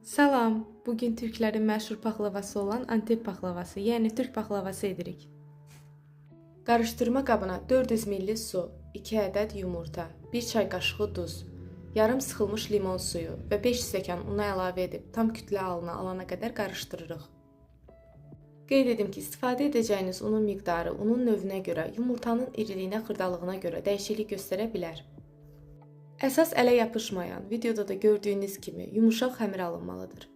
Salam! Bugün türklərin məşhur paxlavası olan Antep paxlavası, yəni türk paxlavası edirik. Qarışdırma qabına 400 ml su, 2 ədəd yumurta, 1 çay qaşığı duz, yarım sıxılmış limon suyu və 5 stəkan unu əlavə edib tam kütlə halına alana qədər qarışdırırıq. Qeyd edim ki, istifadə edəcəyiniz unun miqdarı unun növünə görə, yumurtanın iriliyinə, xırdalığına görə dəyişiklik göstərə bilər. Əsas ələ yapışmayan, videoda da gördüyünüz kimi yumuşaq xəmir alınmalıdır.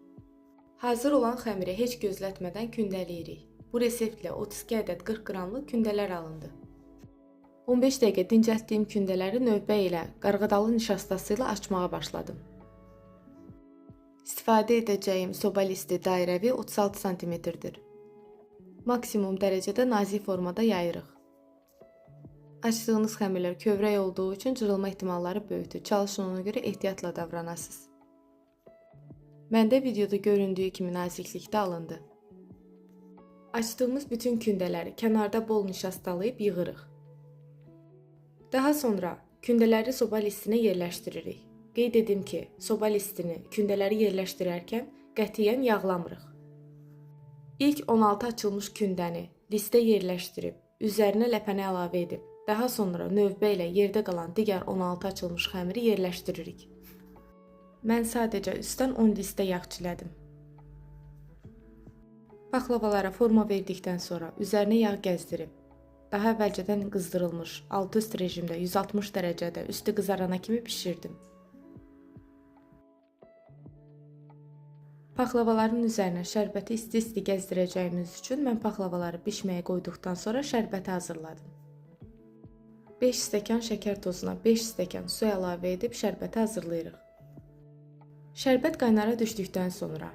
Hazır olan xəmiri heç gözlətmədən kündələyirik. Bu reseptlə 32 ədəd 40 qramlıq kündələr alındı. 15 dəqiqə dincəltdiyim kündələri növbə ilə qarğıdalı nişastası ilə açmağa başladım. İstifadə edəcəyim soba listi dairəvi 36 sm-dir. Maksimum dərəcədə nazik formada yayırıq. Açdığınız xəmirlər kövrək olduğu üçün cırılma ehtimalları böyükdür. Çalışın ona görə ehtiyatla davranasınız. Məndə videoda göründüyü kimi naziklikdə alındı. Açdığımız bütün kündələri kənarda bol nişastalayıb yığırıq. Daha sonra kündələri soba listinə yerləşdiririk. Qeyd edim ki, soba listini kündələri yerləşdirərkən qətiyyən yağlamırıq. İlk 16 açılmış kündəni listə yerləşdirib, üzərinə ləpəni əlavə edib, daha sonra növbə ilə yerdə qalan digər 16 açılmış xəmiri yerləşdiririk. Mən sadəcə üstdən 10 listə yağ çilədim. Paxlavalara forma verdikdən sonra üzərinə yağ gəzdirib, daha əvvəlcədən qızdırılmış alt-üst rejimdə 160 dərəcədə üstü qızarana kimi bişirdim. Paxlavaların üzərinə şərbəti isti-isti gəzdirəcəyimiz üçün mən paxlavaları bişməyə qoyduqdan sonra şərbəti hazırladım. 5 stəkan şəkər tozuna 5 stəkan su əlavə edib şərbəti hazırlayırıq. Şərbət qaynara düşdükdən sonra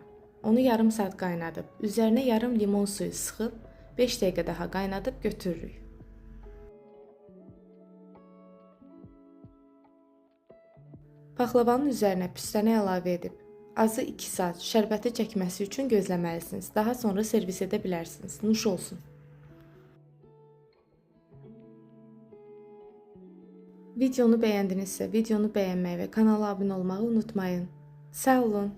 onu yarım saat qaynadıb, üzərinə yarım limon suyu sıxıb 5 dəqiqə daha qaynadıb götürürük. Paxlavanın üzərinə püstəni əlavə edib azı 2 saat şərbəti çəkməsi üçün gözləməlisiniz. Daha sonra servis edə bilərsiniz. Nuş olsun. Videonu bəyəndinizsə, videonu bəyənməyi və kanala abunə olmağı unutmayın. Sağ olun.